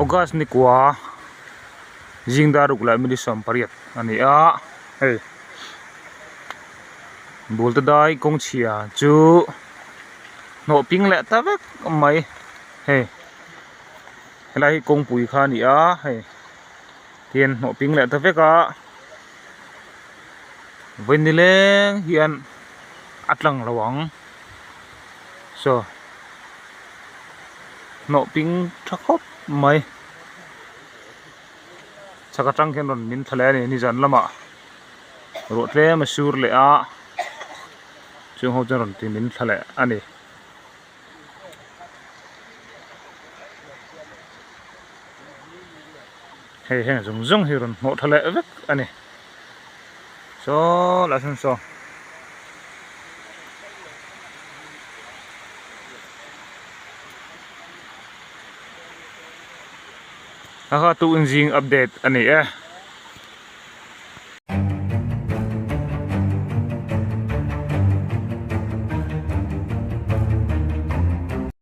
August ni kua zing dar ruk leh minute 18 a ni a hei bul te dai kawng chhia chu hnawh ping leh ta vek mai hei helai hi kawngpui kha a ni a hei hian hnawh ping leh ta vek a vawi nileng hian a tlang lo ang saw hnawh ping tha khawp mai chhak atang khian rawn min thla leh a ni nizan lamah ruah tlem a sur leh a chung ho chuan rawn ti min thla leh a ni. Hei heng zawng zawng hi rawn hnawh tha leh vek a ni saw lah sawn saw. Hakha tu in zing update a ni e.